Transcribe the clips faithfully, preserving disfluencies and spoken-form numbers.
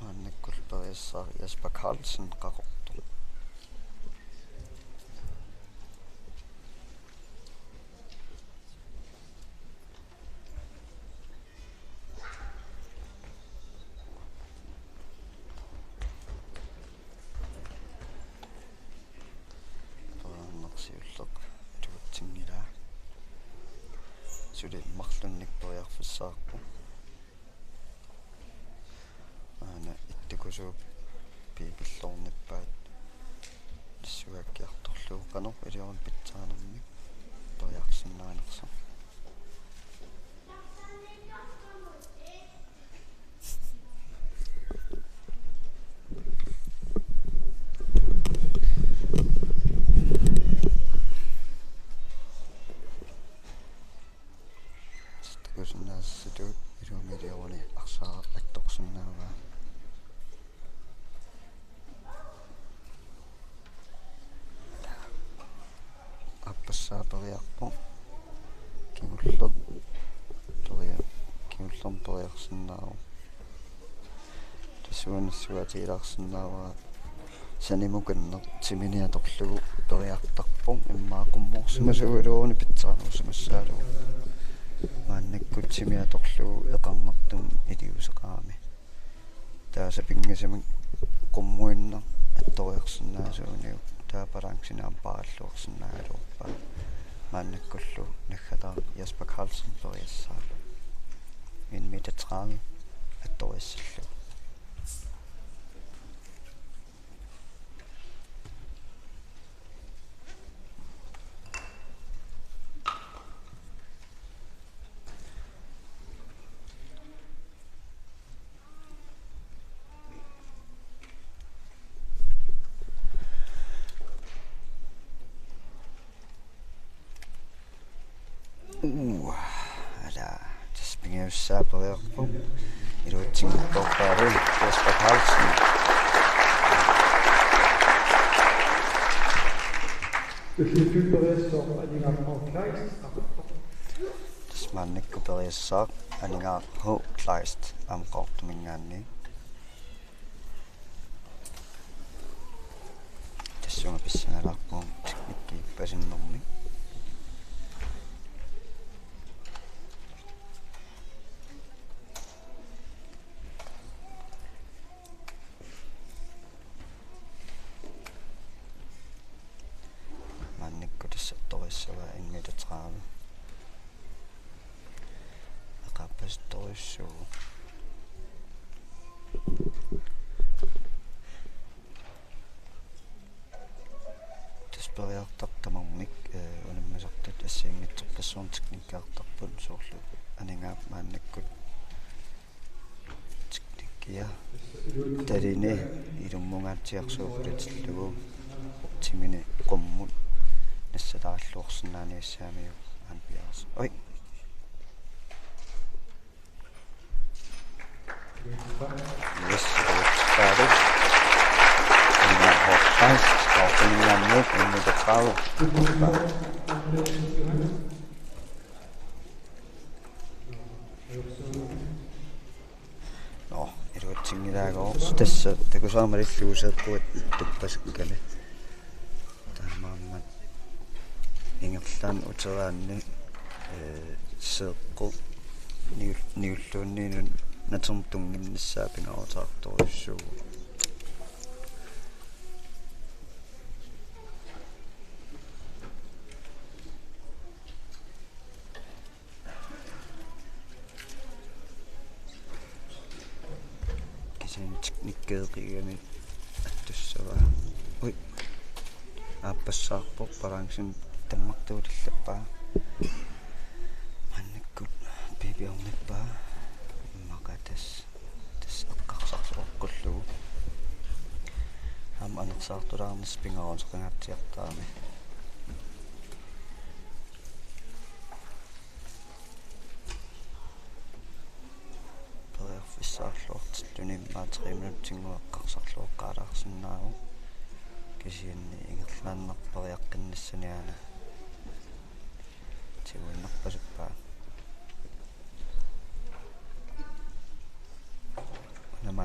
Maannakkut periassaaq Jesper Carlsen, Qaqortoq. Periarneq siulleq iluatsinngilaa. Suli marlunnik periarfissaarpoq. Aana ittukusuup piipilluarnippaat nassuiaakkiartorlugu qanoq iliorluni pitsaanermik periarsinnaanersoq. Takusinnaasassatut iluamik iliorluni arsaq attorsinnaavaa. Aappassaa periarpoq. Kingulleq peria-, kingullermik periarsinnaavoq. Tassuuna nassuiaatigilaarsinnaavara sanimukanneq timini atorlugu periartarpoq, immaqa qummoorsimasuugaluaruni pitsaanerusimassagaluarpoq. Maannakkut timi atorlugu eqarnertumik iliuuseqarami. Taava sapinngisamik qummuinnaq attoriarsinnaasuuniuk, taava balanceni aamma paaralluarsinnaagaluarpaa. Maannakkullu naggataaq Jesper Carlsen periassaaq. En meter tredive attoriassallugu. Uu, ala, tassa pingajussaapput periarpoq. Iluatsinngitsoorpaalu Jesper Carlsen. Ulluttuut periassooq Aningaaq Kleist. Tassa maannakkut periassaaq Aningaaq H. Kleist aamma Qaqortuminngaanniit. Tassunga pissangalaarpugut teknikkiippasinnermi. Maannakkut tassa attorissavaa en meter tredive. Eqaapasittorujussuuvoq. Tassa periartartut tamarmik, eh, unammisartut assigiinngitsorpassuarnik teknikkiartarput, soorlu Aningaap maannakkut teknikkia talini ilummungaatsiarsuup pulatillugu timini qummut nassataalluarsinnaaniassagamikku aana piareersoq. Oj. Yes, taavalu. Aningaaq H. Kleist, Qaqortuminngaanniit, en meter tredive. Nå, iluatsinngilaagut. Tassa takusarama illuuseeqquat tuppasakkalu. Taamaammat ingerlaannaq uteraanni, eh, seeqqut niul-, niulluunniinut natermut tunnginnissaa pingaaruteqartorujussuuvoq. Kisianni teknikkeeqigami attussavaa. Ui. Aappassaarpoq, balancen tammartuutillerpaa. Maannakkut piipiornippaa. Immaqa tassa, tassa eqqarsarluaqqullugu. Aamma anersaartulaarnissaq pingaaruteqangaatsiartarami. Periarfissaqarluartilluni immaqa tre minutsinnguaq eqqarsarluaqqaalaarsinnaavoq. Kisianni ingerlaannaq periaqqinnissani aana tiguinnarpasippaa.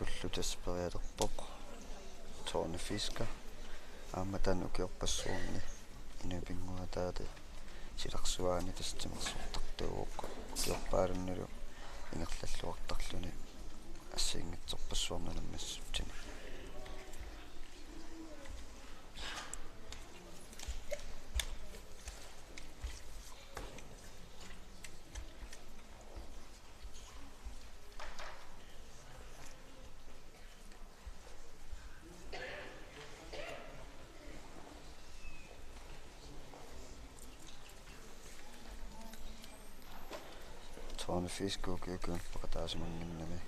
Maannakkullu tassa periarfissarpoq Tony Fisker. Aamma taanna ukiorpassuarni inuit pinnguaataata silarsuaani tassa timersortartuuvoq, ukiorpaalunnulu ingerlalluartarluni assigiinngitsorpassuarni unammissutsini. Tony Fisker ukiukkut peqataasimannginnami.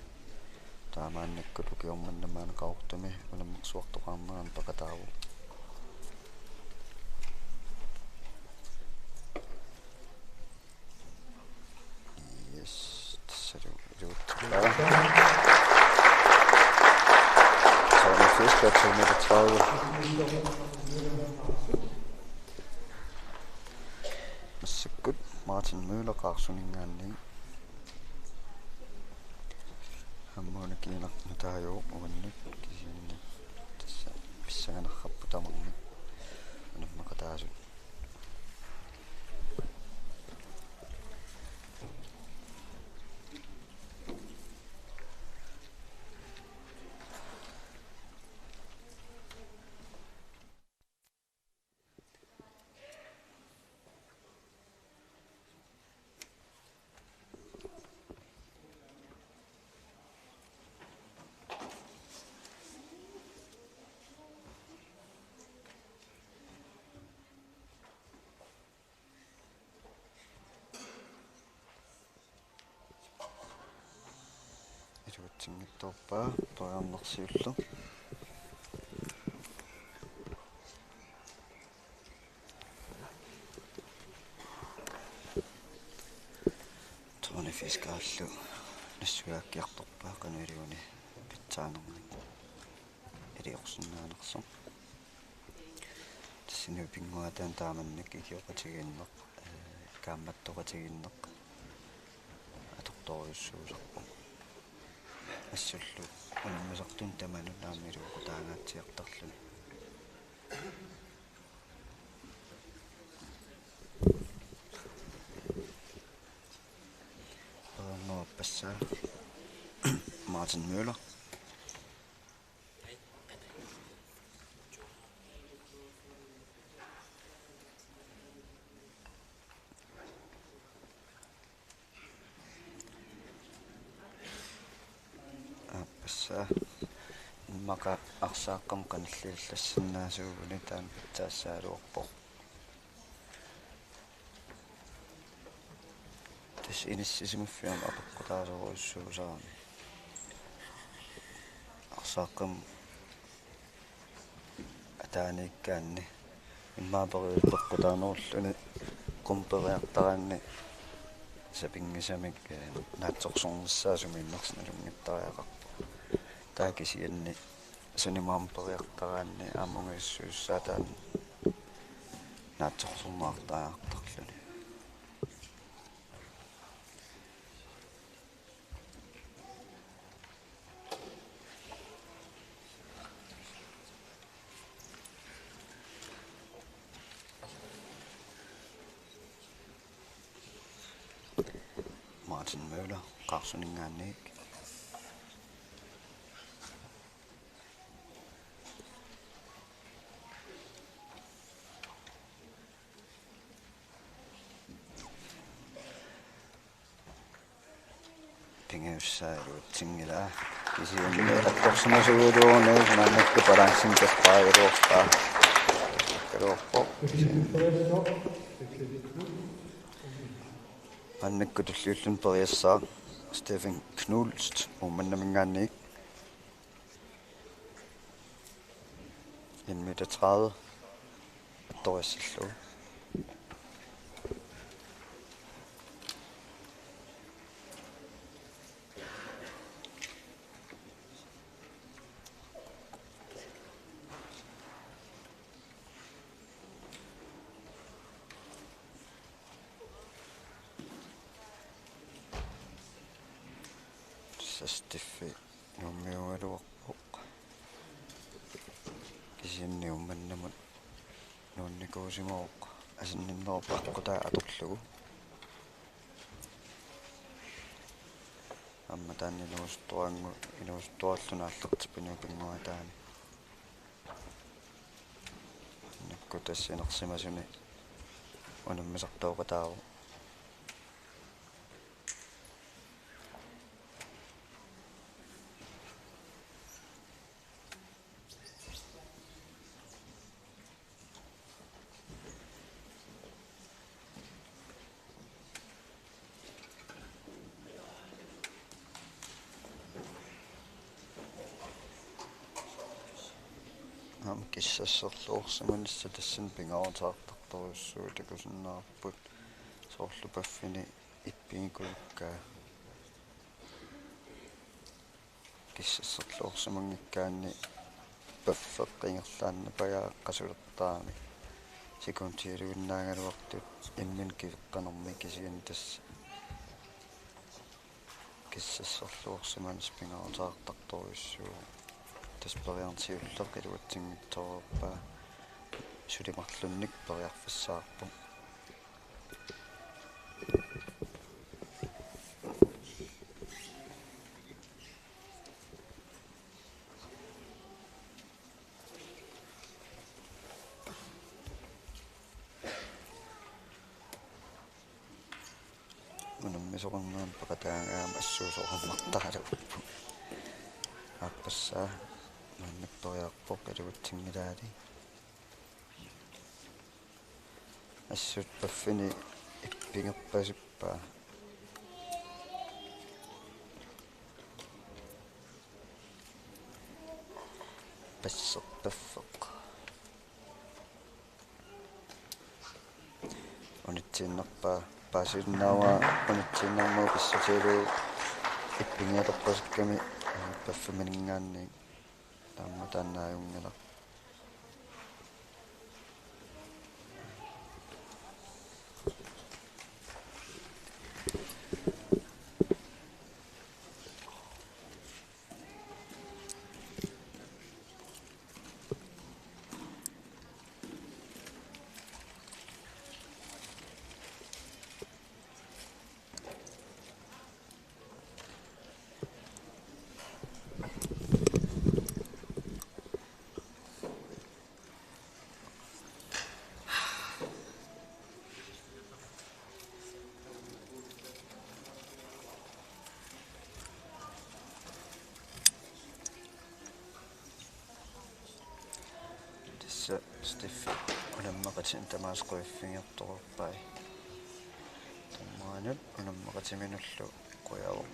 Taamaannakkut ukiormanna maani Qaqortumi unammersuartoqarnerani peqataavoq. Yes, tassalu iluatsillugu. Tony Fisker, to meter tredive. Massakkut Martin Møller Qaqortuninngaanniit. Aamma una kiinartut nutaajuvoq uannut, kisianni tassa pissanganarparput tamarmik unammeqataasut. Iluatsinngitsoorpaa periarnersiullu. Tony Fiskerillu nassuiaakkiartorpaa qanoq iliorluni pitsaanermik iliorsinnaanersoq. Tassani pinnguaataani taamannak ikioqatigiinneq, ee, kaammattoqatigiinneq atortorujussuusarpoq. Assullu unammisartuni tamanut aamma iluaqutaangaatsiartarluni. Periarfissaq Martin Møller. Aappassaa. Immaqa arsaaqqamik qanilliallassinnaasuuguni taanna pitsaassagaluarpoq. Tassa inissisimaffiup apeqqutaasorujussuusarami. Arsaaqqamik ataaniikkaanni immaqa periarfissaq peqqutaanerulluni qummut periartaraanni sapinngisamik, ee, naatsorsornissaa sumiinnersoq nalunngittariaqarpoq. Taava kisianni suni maani periartaraanni aamma ungasissuussaataanni naatsorsorneqartariaqartarluni. Martin Møller, Qaqortuninngaanniit. Pingajussaalu tsinngila. Kisianni attorsimasuugaluaruni maannakkut balancing peqqaagaluarpaa. Kaluarpoq. Maannakkut tulliulluni periassaaq Steffen Knust Uummannaminngaanniit. En meter tredive. Attoriassallugu. Steffi Nuummiugaluarpoq. Kisianni Uummannamut nuunnikuusimavoq asanninnerup aqqutaa atorlugu. Aamma taanna inuusuttuaanngu-, inuusuttuarluni aallartipiniupinnguataani. Nakkut tassa inersimasuni unammisartooqataavoq. Aamma kissasserluarsimanissaq tassani pingaaruteqartartorujussuuvoq, takusinnaavarput soorlu paffini ippigikkulukkaa. Kissasserluarsimanngikkaanni paffeq ingerlaannarpaa qasulertaramik. Sekundialuinnaagaluartut imminut kiveqqanermik, kisianni tassa kissasserluarsimanissaq pingaaruteqartartorujussuuvoq. Tassa periarfissaq siulleq iluatsinngitsoorpaa, suli marlunnik periarfissaarpoq. Unammisoqarnerani peqataagaangama assuusoqarnertaraluarpoq. Aappassaa maannakkut periarfissaq iluatsinngilaali. Assut paffini ippigerpasippaa. Passeq paffeq. Unitsiinnarpaa, paasisinnaavara unitsiinnarmata pissutigalugu ippigiatorpasikkami, paffimininngaanniit. Taama taanna ajunngilaq. Tassa Steffi unammeqatinik tamaasa quiffigiartorpai. Tammaanut unammeqatiminullu qujavoq.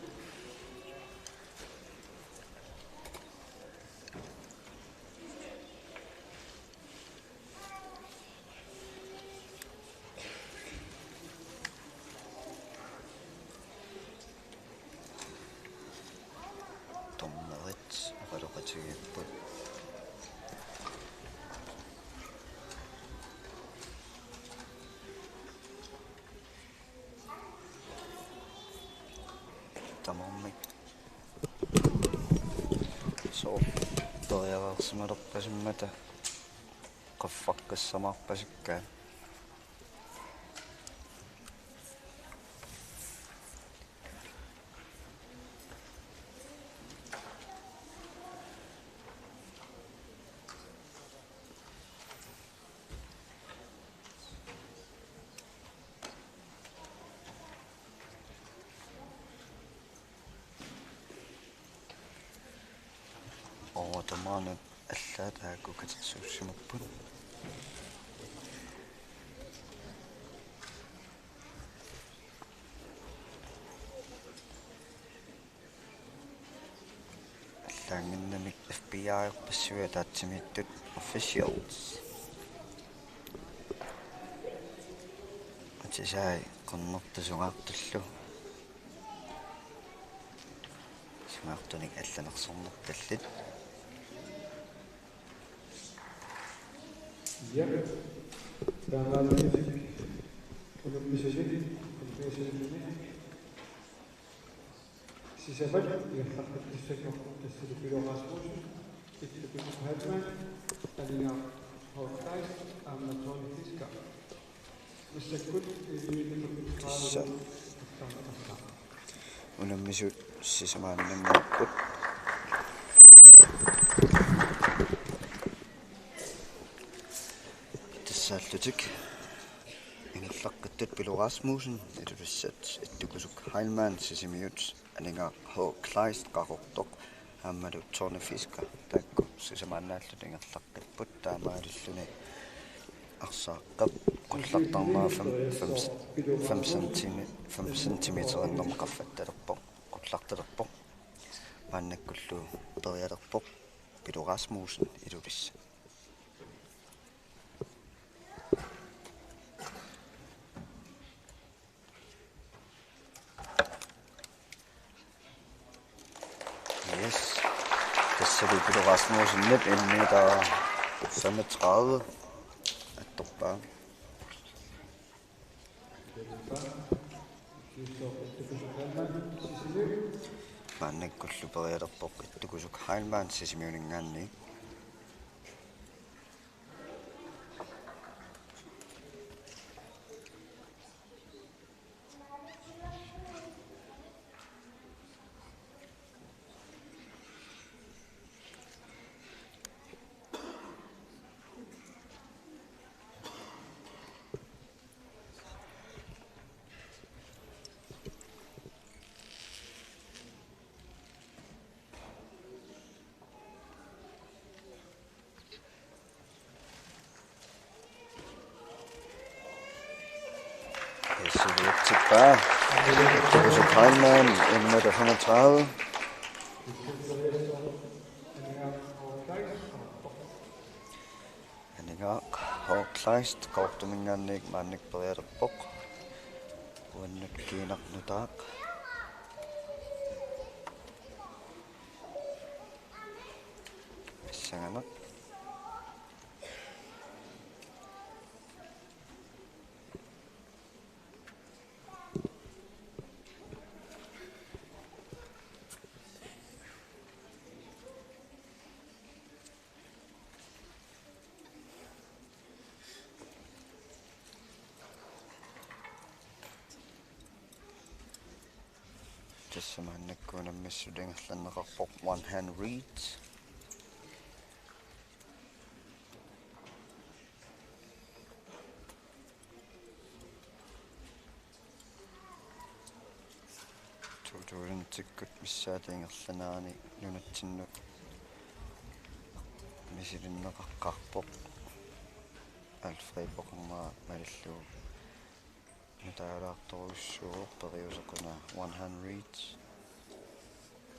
Dommerit oqaloqatigiipput. Tamarmik soorlu periarsimalerpasimmata qaffaqqissamaarpasikkaat. Oo, tamaana allaat taakku katersuussimapput. Allaannginnamik F B I-erpassuit ataatsimiittut officials. Atisai qernertoq sungaartullu. Sungaartunik allanersornertallit. Ja. Taamaalillutik unammisasut, unammisasut. Sisamat ingerlaqqittussanngorput, tassalu Pilo Rasmussen, Ittukusup Heilmann, Aningaaq H. Kleist aamma Tony Fisker. Massakkut elleve tredive. Tassa. Unammisut sisamaannanngorput. Tassaallutik ingerlaqqittut Pilo Rasmussen, Ilulissat, Ittukusup Heilmann, Sisimiut, Aningaaq H. Kleist, Qaqortoq, aammalu Tony Fisker, taakku sisamaannaallutik ingerlaqqipput, taamaalilluni arsaaqqap qullartarnera fem, fem, fem centimeter, fem centimeterinnarmik qaffattalerpoq, qullartalerpoq. Maannakkullu perialerpoq Pilo Rasmussen, Ilulissat. Yes. Tassalu Pilo Rasmussenip en meter femogtredive attorpaa. Maannakkullu perialerpoq Ittukusup Heilmann Sisimiuninngaanniit. Yes, det er til bare. Josef Heilmann, en meter femogtredive. Aningaaq H. Kleist, Qaqortuminngaanniit, maannakkut perialerpoq. Uannut kiinaq nutaaq. Pissanganaq. Tassa maannakkut unammissut ingerlanneqarpoq one hand reach. To tusindikkut missaata ingerlanerani nunatsinnut misilinneqaqqaarpoq. Alfred Pokornera malillugu nutaalaartorujussuuvoq periuseq una one hand reach.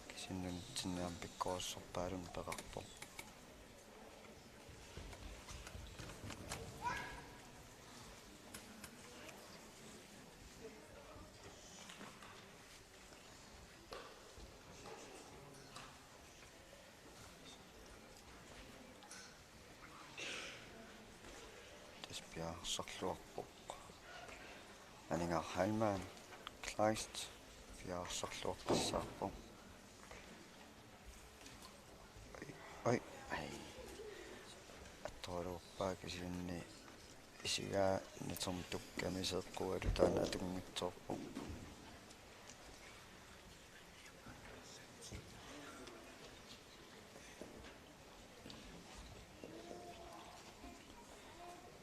Kisianni nunatsinni aamma pikkorissorpaalunneq peqarpoq. Tassa piareersarluarpoq. Aningaaq Heilmann Kleist piareersarluaqqissaarpoq. Oj, oj, ai. Attoraluarpaa kisianni isigaa natermut tukkami seeqqualu taanna atunngitsoorpoq.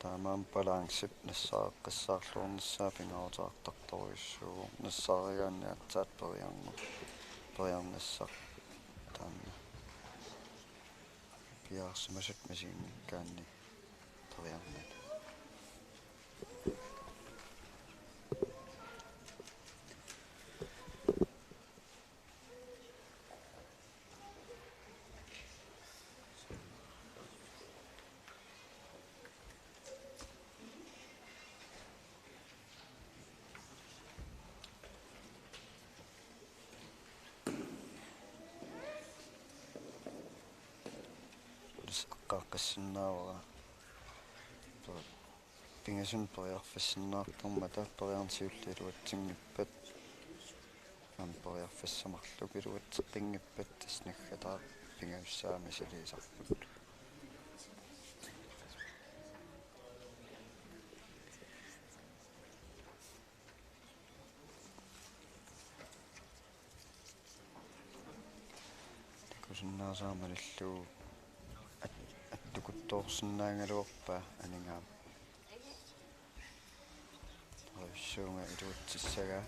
Taamaammat balancep nassaaqqissaarluarnissaa pingaaruteqartartorujussuuvoq, nassaarigaanni aatsaat periarneq, periarnissaq taanna. Piareersimasut misiginnikkaanni periarneq. Eqqaaqqissinnaavara. Pingasunut periarfissinnaartarmata periarneq siulleq iluatsinngippat. Aamma periarfissat marluk iluatseqqinngippat, tassa naggataaq pingajussaa misiliisarput. Takusinnaasaat malillugu at-, attukuttoorsinnaagaluarpaa aningaap. Revisioner iluatsissagaa.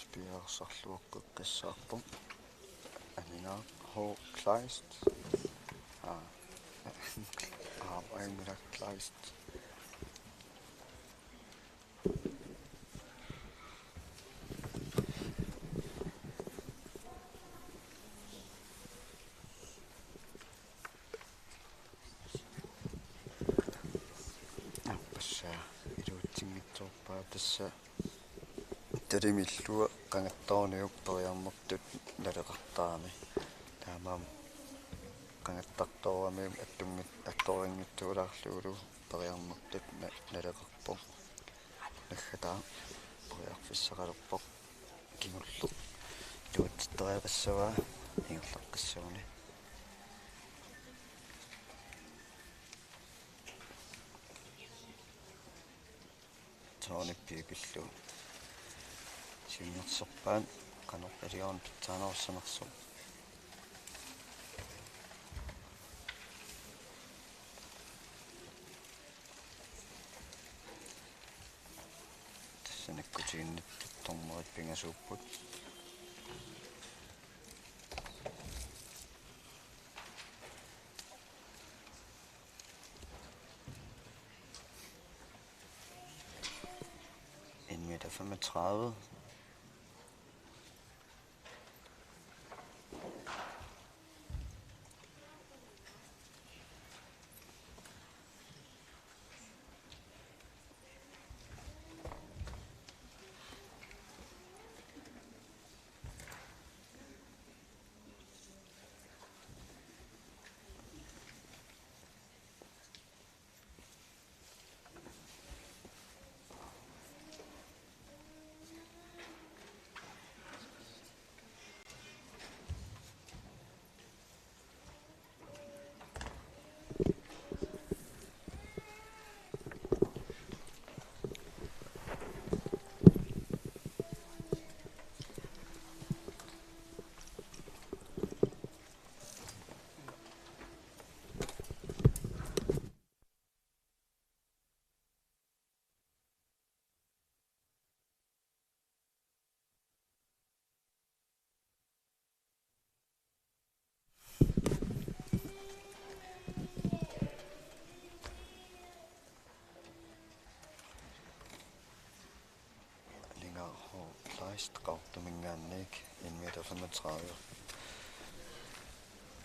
Spiarersarluaqqeqqissaarpoq. Aningaaq H. Kleist. Aa. Aa, aimera Kleist. Aappassaa iluatsinngitsoorpaa tassa. Talimillugu qangattaruniuk periarnertut naleqartarami. Taamaammat qangattartoorami attunngit-, attorinngitsuulaarlugulu periarnertut na-, naleqarpoq. Naggataaq periarfissaqalerpoq. Kingulleq iluatsittoriaqassavaa ingerlaqqissaguni. Tony Pipillu siunnersorpaat qanoq iliorn pitsaanerussanersoq. Tassa nakkutiginnittut dommerit pingasuupput. En meter femogtredive. Aningaaq Kleist Qaqortuminngaanniit en meter femogtredive.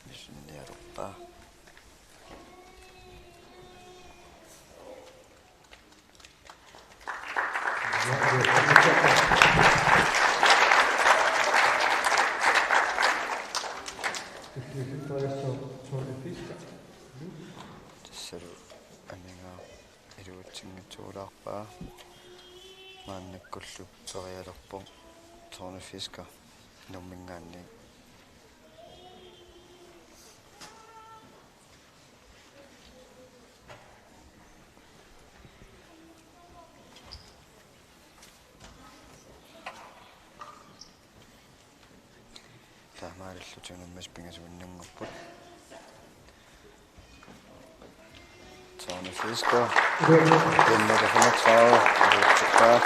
Missinnialerpaa. Tassalu aningaaq iluatsinngitsuulaarpaa. Maannakkullu perialerpoq Tony Fisker Nuumminngaanniit. Maalillutik unammisut pingasuinnanngorput. Tony Fisker. Femogtredive, iliuutseqaaq.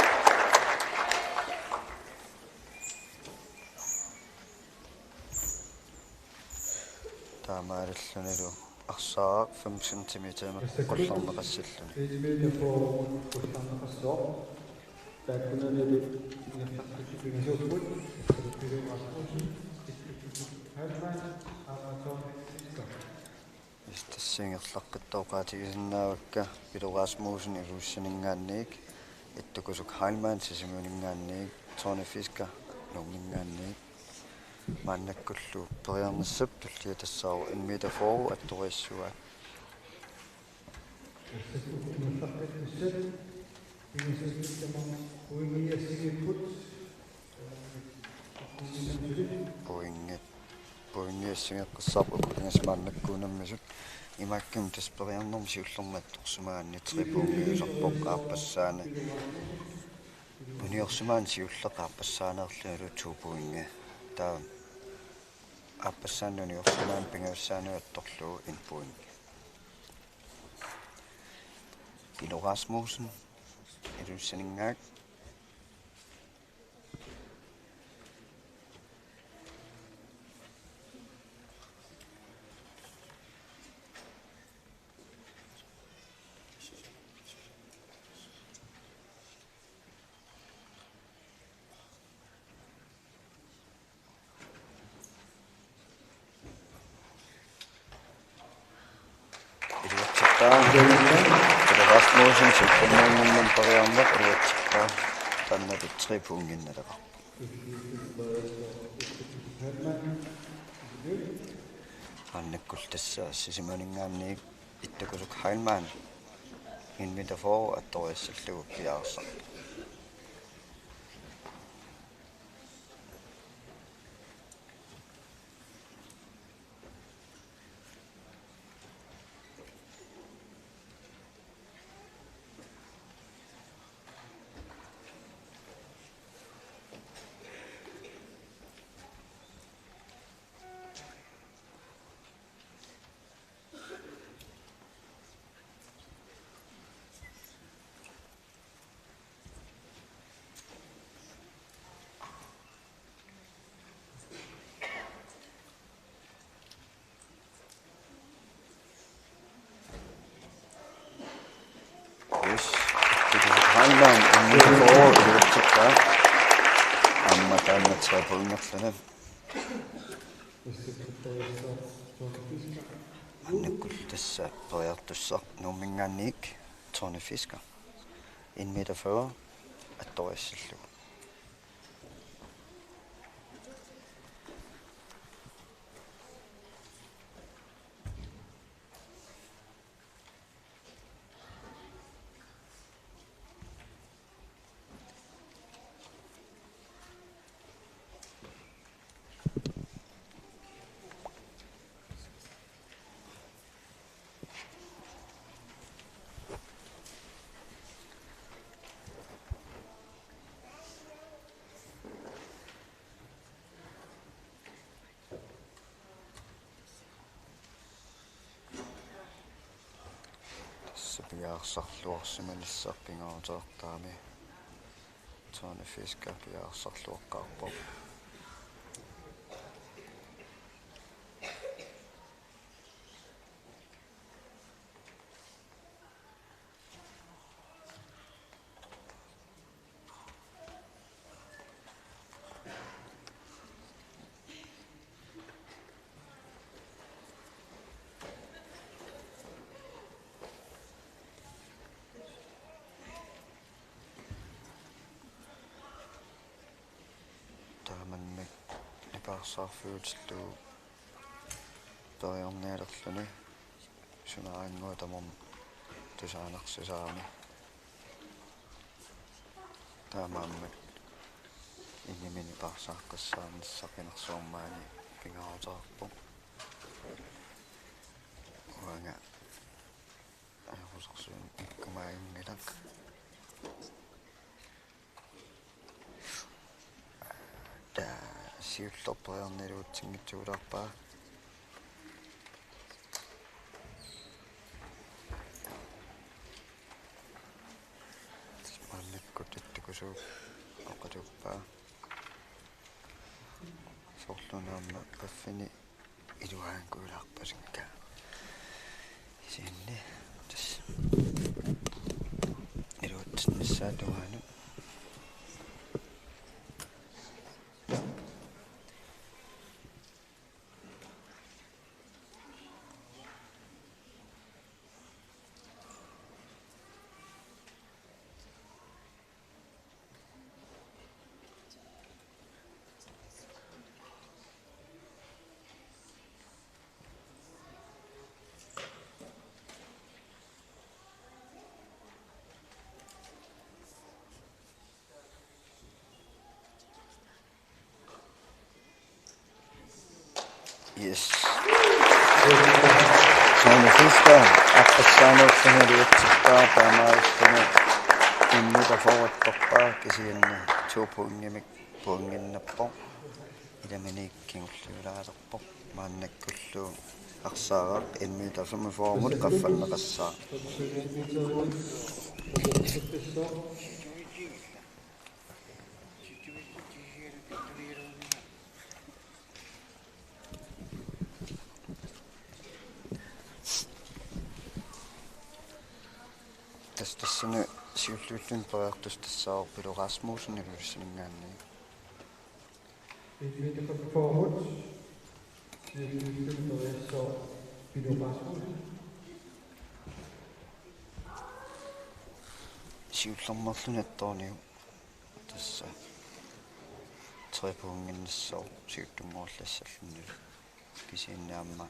Taamaalillunilu arsaaq fem centimeterimik qullarneqassalluni. Tassani ingerlaqqittoqaatigisinnaavakka Pilo Rasmussen Ilulissaninngaanniit, Ittukusuk Heilmann Sisimiuninngaanniit, Tony Fisker Nuumminngaanniit. Maannakkullu periarnissap tullia tassaavoq en meter fyrre attoriassuaat. Pointit. Pointit assigeqqissaarput uku pingasut maannakkuunammisut. Imaakkunmi tassa periarnermi siullermi attorsimagaanni tre pointiusarpoq aappassaaneq. Uniorsimaneq siulleq aappassaaneerlunilu to pointi. Taava aappassaaneq uniorsimaneq pingajussaanut attorlugu en pointi. Pilo Rasmussen, Ilulissaninngaanniit. Iliuutseqaaq. Pilo Rasmussen, sytten-iunngummik periarneq iliuutseqaaq. Taanna tre pointinneqarpoq. Maannakkullu tassa Sisimiuninngaanniit Ittukusuk Heilmann en meter fyrre attoriassallugu piareersarpoq. Yes. Heilmann, en meter fyrre, iliuutseqaaq. Aamma taanna tre pointinnerluni. Maannakkullu tassa periartussaq Nuumminngaanniit Tony Fisker. En meter fyrre attoriassallugu. Tassa piareersarluarsimanissaq pingaaruteqartarami. Tony Fisker piareersarluaqqaarpoq. Tamanna nipaarsaarfiutillugu periarnialerluni sunaannguaq tamarmi tusaanarsisaami. Taamaammat inimi nipaarsaaqqissaarnissaq inersuarmaani pingaaruteqarpoq. Uanga ajoqusersuineq ikkumaaginngilaq. Taava Siullerpaarniluutsinngitsuulaarpaa. Maannakkut ittukusuup oqaluuppaa. Soorluuna aamma qaffini iluaanguilaarpasinga. Sinni tassa iluatsinnissaa tungaanut. Yes. Soorlu Fisker aaqqissaanngorluni iluatsippaat, taamaalilluni M-etteogfyrre-rpaa, kisianni to pointimik pointinnarpoq. Ilaminik kingulliulaalerpoq. Maannakkullu arsaaraq M-etteogfyrre-mut qaffanneqassaaq. Tassa tassani siulliulluni periartussaq tassaavoq Pilu Rasmussen Ilulissaninngaanniit. M-etteogfyrre-mut siulliulluni periartussaq Pilu Rasmussen. Siullermeerluni attorniuk. Tassa tre pointinnissaaq siuttunnguallassalluni. Kisianni aamma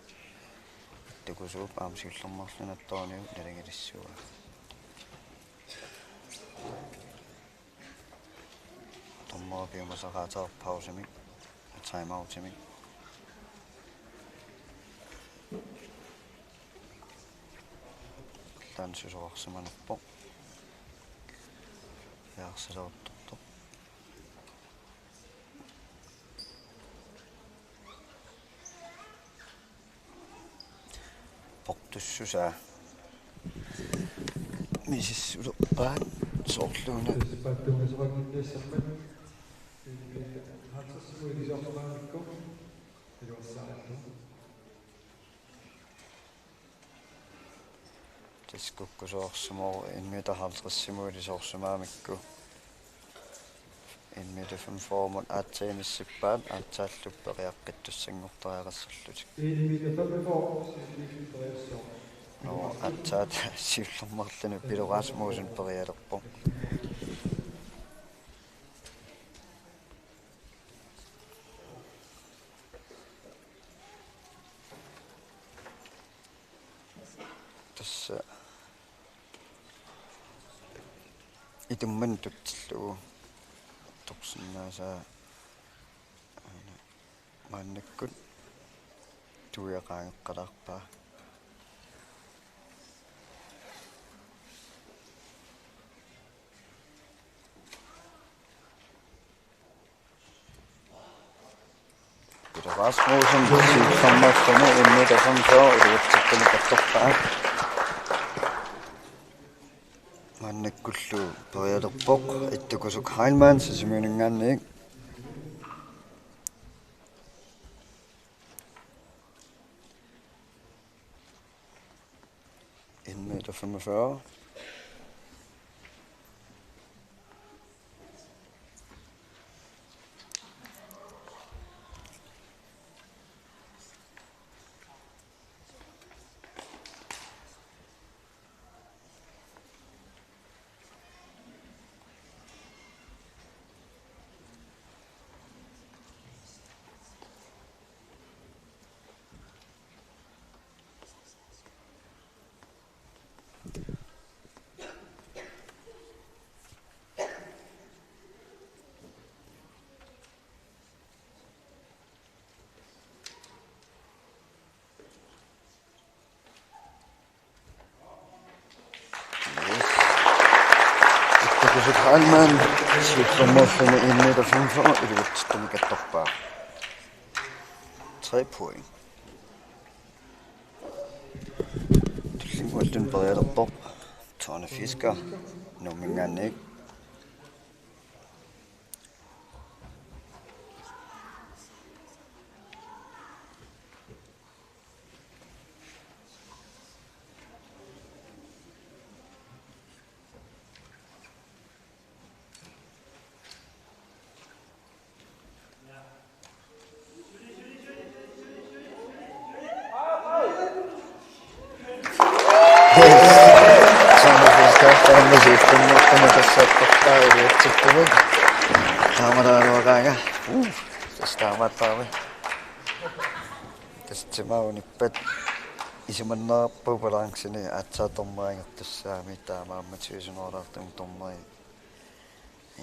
ittukusuup aamma siullermeerluni attorniuk nalingalissuaa. Dommeri piumasaqaataa pausimik, timeoutimik. Taanna susoqarsimanerpoq. Jaarsileruttortoq. Portussusaa. Misissulerpaat soorluuna. Tassa paatsuungasoqannginnissammat. Halvtredsimut ilisoorsimagamikku. Iluarsaallu. Tassa kukkusoorsimavoq M-etteoghalvtredsimut ilisoorsimagamikku. M-etteogfyrre-mut aatsaat inissippaat, aatsaallu periaqqittussanngortariaqassallutik. M-etteogfyrre-mut siulliulluni periartussaq. Nå, aatsaat siullermeerluni Pilu Rasmussen perialerpoq. Tassa itummanut tutsillugu torsinnaasaa aana maannakkut tuiaqaangeqqalaarpaa. Pilu Rasmussen, siullermeerluni M-etteogfyrre iluatsittunik attorpaa. Maannakkullu perialerpoq, ittukusuk Heilmann, Sisimiuninngaanniit. M-etteogfyrre. Ittukusuk Heilmann, siullermeerluni M-etteogfyrre iluatsittunik attorpaa. Tre point. Tullinngualluni periartorpoq Tone Fisker, Nuumminngaanniit. Taamaalioraanga. Uu, tassa taamaappoq. Tassa timaunippat isumannaarpoq balanceni aatsaat dommerinngertussaammat, taamaammat siusinooraartumik dommeri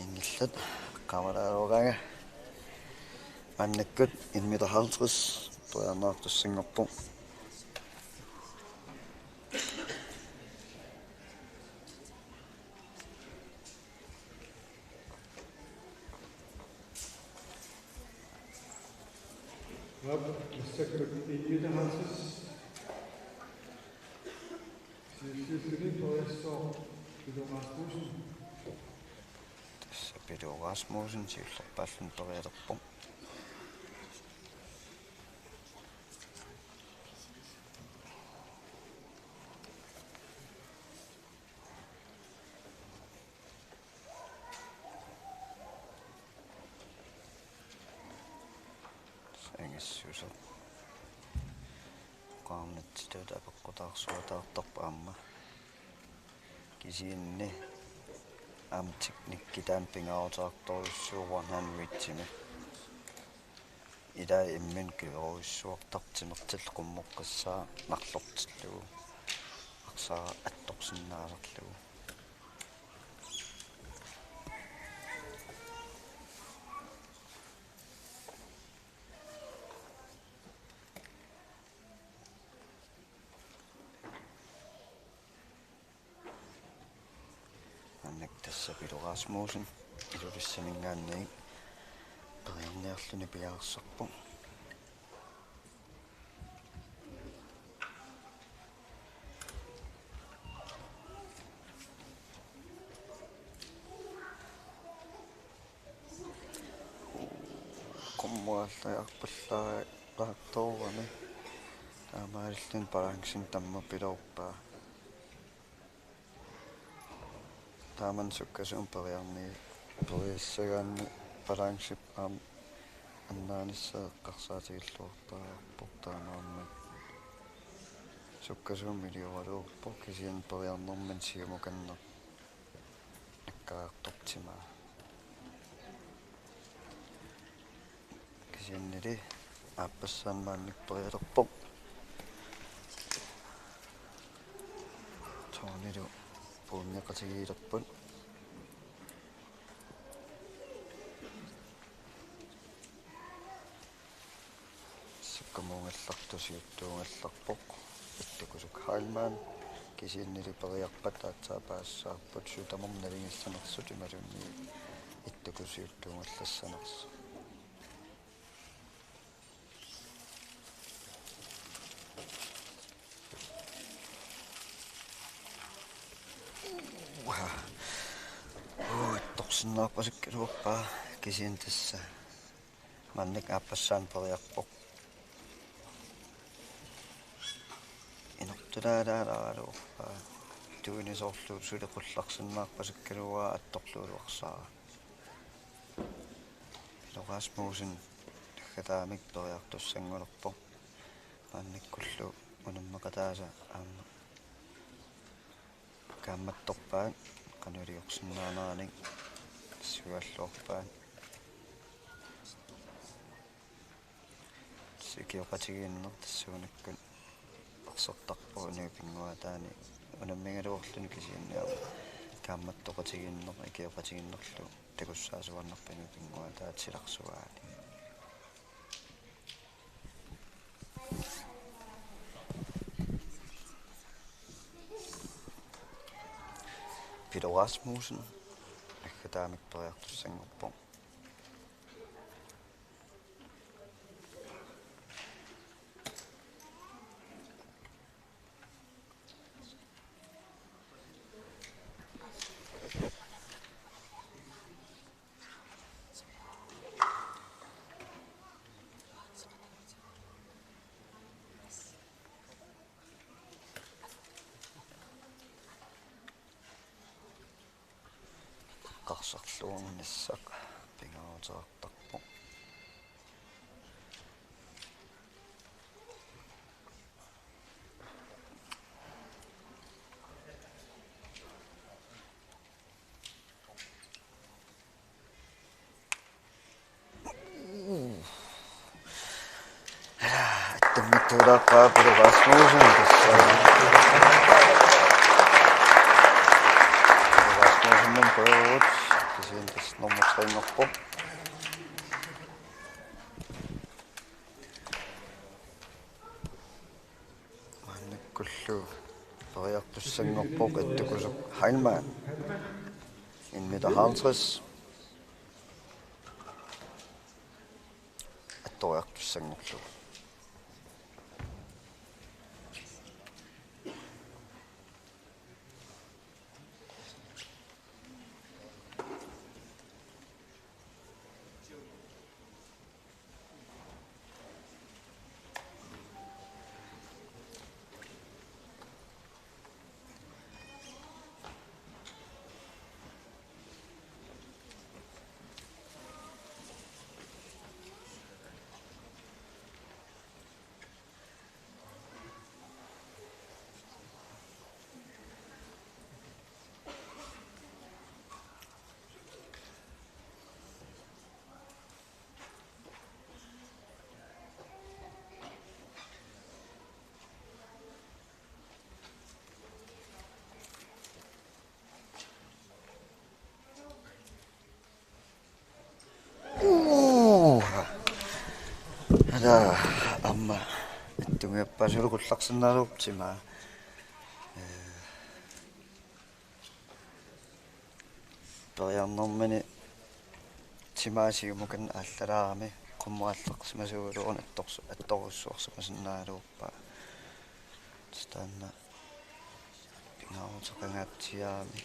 inngillat. Qaamalaarugaanga. Maannakkut en meter halvtreds periarnaartussanngorpoq. Op, massakkut en meter halvtreds. Siulliulluni periassooq Pilu Rasmussen. Tassa Pilu Rasmussen siullerpaalluni periartorpoq. Angissuseq. Qaamnatsilluta apeqqutaarsuataartarpoq aamma. Kisianni aamma teknikki taanna pingaaruteqartorujussuuvoq one hundredimi. Ilai imminut kiverujussuartarpoq timertillu qummoqqissaa marlortillugu. Arsaq attorsinnaasarlugu. Maannakkut tassa Pilu Rasmussen Ilulissaninngaanniit periarniarluni piareersarpoq. Qummuallaarpallaartoorami. Taamaalilluni balancen tammapiloorpaa. Taamani sukkasuumik periarni-, periassagaanni balancep aamma annaanissaa eqqarsaatigilluarpaa, taamaammat sukkasuumik iliorallarpoq kisianni periarnermini siumukanneq nakkaartortimaa. Kisiannili aappassaani maannakkut periartorpoq. Tonelu pointeqatigiilerput. Sukkamuugallartoq siuttuugallarpoq Ittukusuk Heilmann, kisiannili periarpat aatsaat paasissavarput syv-tammut nalingissanersut imaluunniit Ittukusuk siuttuugallassanersoq. Uha. Uu, attorsinnaarpasukkaluarpaa kisianni tassa. Maannakkut aappassaani periarpoq. Inortulaalaaraluarpaa. Tuini soorlu suli qullarsinnaarpasukkaluarpaa attorluuluarsaara. Pilu Rasmussen naggataamik periartussanngulerpoq. Maannakkullu unammeqataasa aamma kaammattorpaat qanoq iliorsinnaaneranik suaalluarpaat. Ikioqatigiinneq tassuunakkut ersertarpoq inuit pinnguaataanni unammigaluarluni kisianni aamma kaammattoqatigiinneq ikioqatigiinnerlu takussaasuarnarpoq inuit pinnguaataat silarsuaani. Pilu Rasmussen naggataamik periartussanngorpoq. Sarluarnissaq pingaaruteqartarpoq. Attummikkuulaarpaa Pele Rasmussen tassa. Pele Rasmussen nummer, kisianni tassa nummer tre-nngorpoq. Maannakkullu periartussanngorpoq Ittukkusuk Heilmann. En meter halvtreds. Attoriartussanngorlugu. Uu. Ala, aamma attugiappaa, suli qullarsinnaalerpoq timaa. Ee, periarnermini timaa siumukanneq aallalaarami qummut aallarsimasuugaluaruni attors-, attorujussuarsimasinnaagaluarpaa. Tassa taanna pingaaruteqangaatsiarami,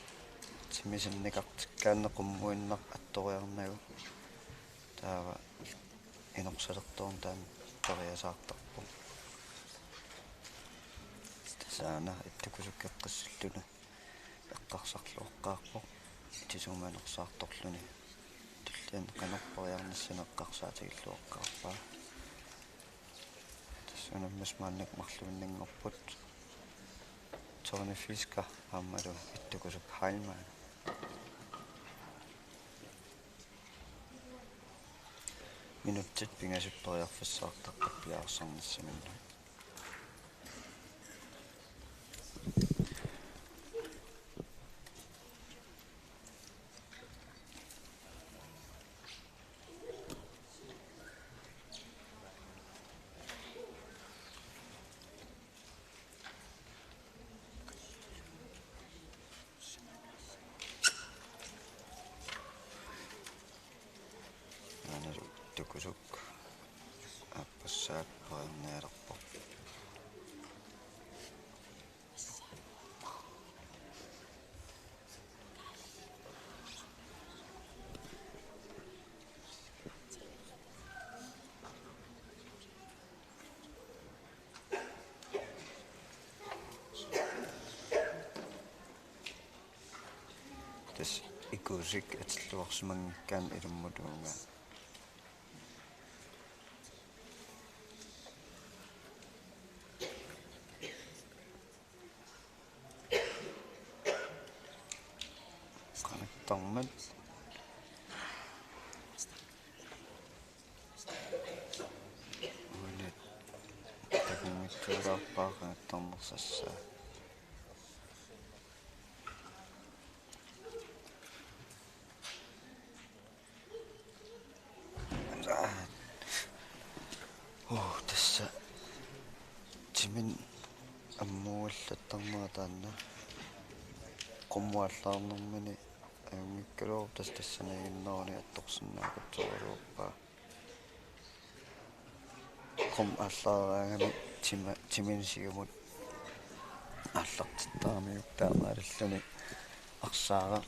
timi sinnikartikkaanni qummuinnaq attoriarnagu. Taava inorsalertorneq taanna periasaartarpoq. Tassa aana Ittukkusuk eqqissilluni eqqarsarluaqqaarpoq. Itisuumik anersaartorluni tulliani qanoq periarnissani eqqarsaatigilluaqqaarpaa. Tassa unammisut maannakkut marluinninngorput. Tony Fisker aammalu Ittukkusuk Heilmann. Minutsit pingasut periarfissaqartarput piareersarnissaminnut. Aana Ittukkusuk aappassaat periarnialerpoq. Tassa ikuusik atilluarsimanngikkaanni ilummut uunga. Qanittarmat. Uani takunngikkaluarpaa qanittarnersassaa. Uu, tassa timinik ammuallattarnera taanna. Qummut aallaarnermini ajunngikkaluarpoq, tassa tassaniiginnerunik attorsinnaaqqussagaluarpaa. Qummut aallaaraangami tima-, timinik siumut aallartittaramiuk taamaalilluni arsaaraq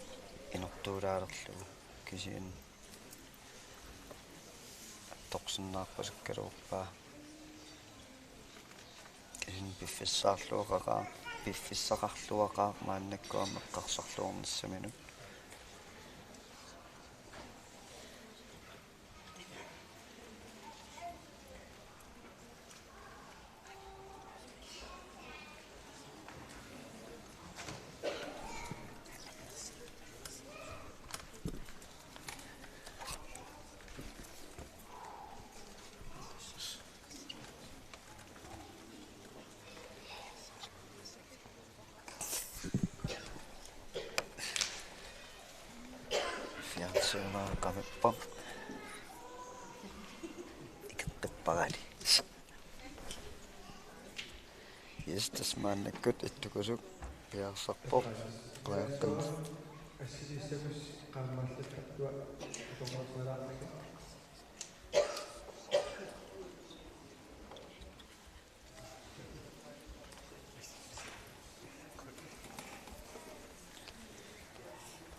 inortuulaalerlugu, kisianni attorsinnaaqqussakkaluarpaa. Kisianni piffissaarluaqaaq, piffissaqarluaqaaq maannakkut aamma eqqarsarluarnissaminut. Qamippoq. Ikeqqipparali. Yes, tassa maannakkut ittukusuk piareersarpoq. Qiviarpin.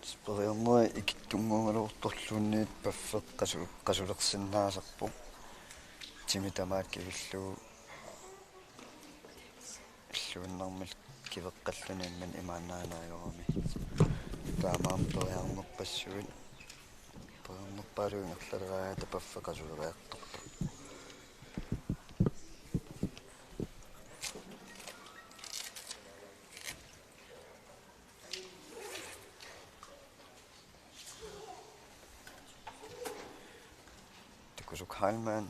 Speriorneri ikittunnguugaluartorluunniit paffeq qasu-, qasulersinnaasarpoq. Timi tamaat kivillugu illuinnarmik kiveqqalluni imminut imaannaanngorami. Taamaammat periarnerpassuit. Periarnerpaaluit ingerlaleraangata paffeq qasuleriartorpoq. Takusuk Heilmann,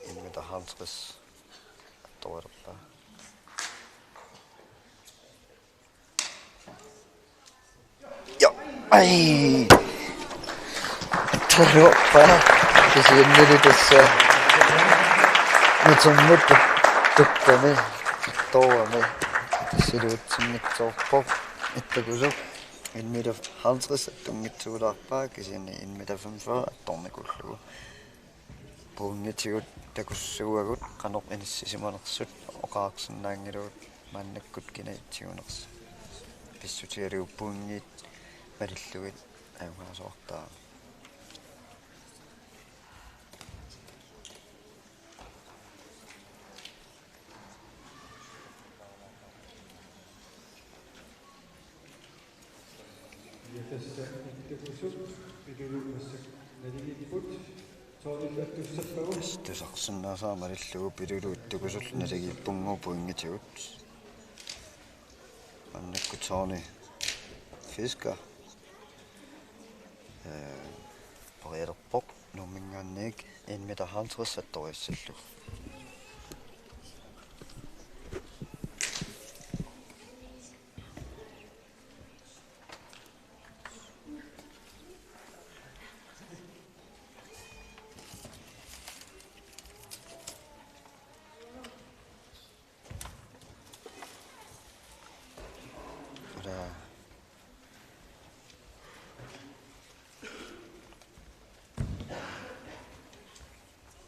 en meter halvtreds, attoreerpaa. Ja, ai! Attoreerpaa, kisiannili tassa metermut tukkami, attorami, tassa iluatsinngitsoorpoq, ittukusuk. En meter halvtreds attunngitsuulaarpaa, kisianni en meter femogfyrre attornikuullugu. Pointigut takussuuagut qanoq inissisimanersut oqaarsinnaanngilagut, maannakkut kina itsigunersoq pissutigalugu pointit malillugit ajugaasoortaa. Ja tassa ittukusuk Bilulu massakkut naligiipput, soorlu attussappagu. Tassa tusarsinnaasaa malillugu Bilulu ittukusullu naligiippugut pointigut. Maannakkut Tony Fisker, øh, periarerpoq Nuumminngaanniit en meter halvtreds attoriassallugu. Ila.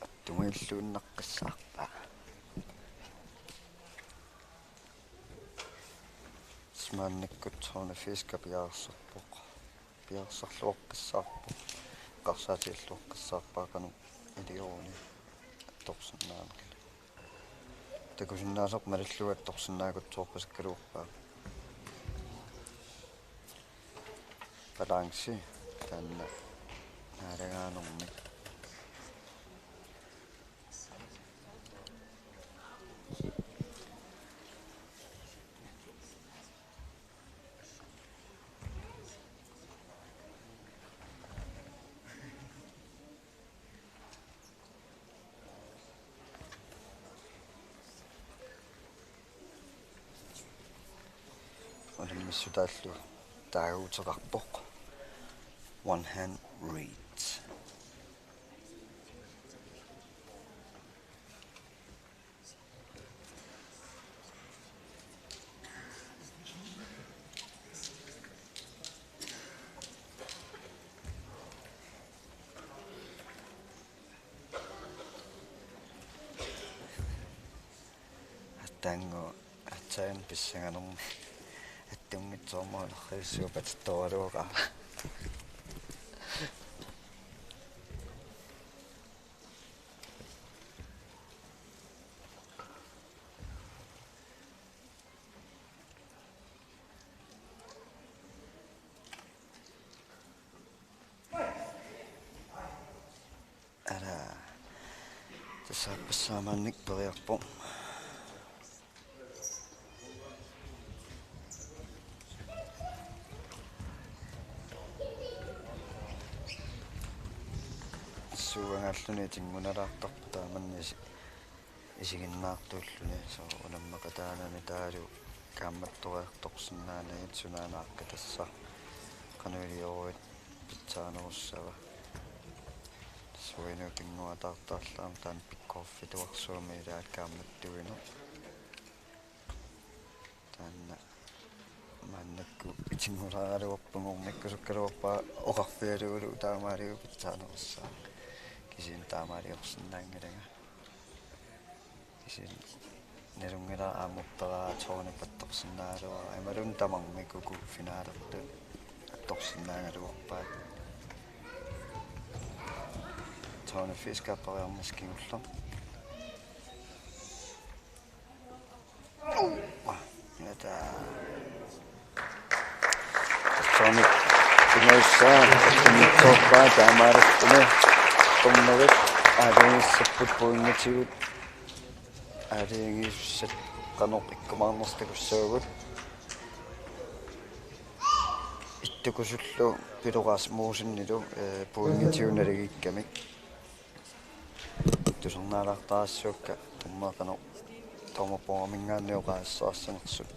Attumiilluinnaqqissaarpaa. Maannakkut Tony Fisker piareersarpoq. Piareersarluaqqissaarpoq. Eqqarsaatigilluaqqissaarpaa qanoq ilioruni attorsinnaanera. Takusinnaasaq malillugu attorsinnaagutsoorpassuakkaluarpaa. Balanci taanna naalagaanermik. Unammissutaallu taaguuteqarpoq. One hand reads. Attaannguaq aatsaat pissanganermik attunngitsoormat oqarfigissuup atittoraluaqaaq. Ala. Tassa aappassaa maannakkut periarpoq. Suugaalluni itinngunalaartarpoq taamannak isi-, isiginnaartuulluni, soorlu unammaqataanani taavalu kaammattoriartorsinnaanagit sunaana aaqqitassaq qanoq ilioruit pitsaanerussava. Suinut pinnguaataartarlugit taanna pikkorfituarsuarmi ilaat kaammattuineq. Taanna maannakkut itinngulaaraluarpunga, ornikkusukkaluarpara oqarfigalugulu taamaaliorput pitsaanerussaaq. Kisianni taamaaliorsinnaanngilanga. Kisianni nalunngilara aamma upperaa tårnip attorsinnaagaluarpara. Imaluunniit tamarmik uku finalertut attorsinnaagaluarpaat. Tårnip fiskaappariarnissaq kingulleq. Nata. Tårnip pingajussaanik attorpaa taamaalilluni. Dommerit aalajangissapput pointigut. Aalajangiussat qanoq ikkumaarnersut takussavagut. Ittukusullu Pilu Rasmussenilu, eh, pointigut naligiikkamik. Tusarnaalaartarassuakka dommerit qanoq dommerprogramingaanniit oqaasissaarsinersut.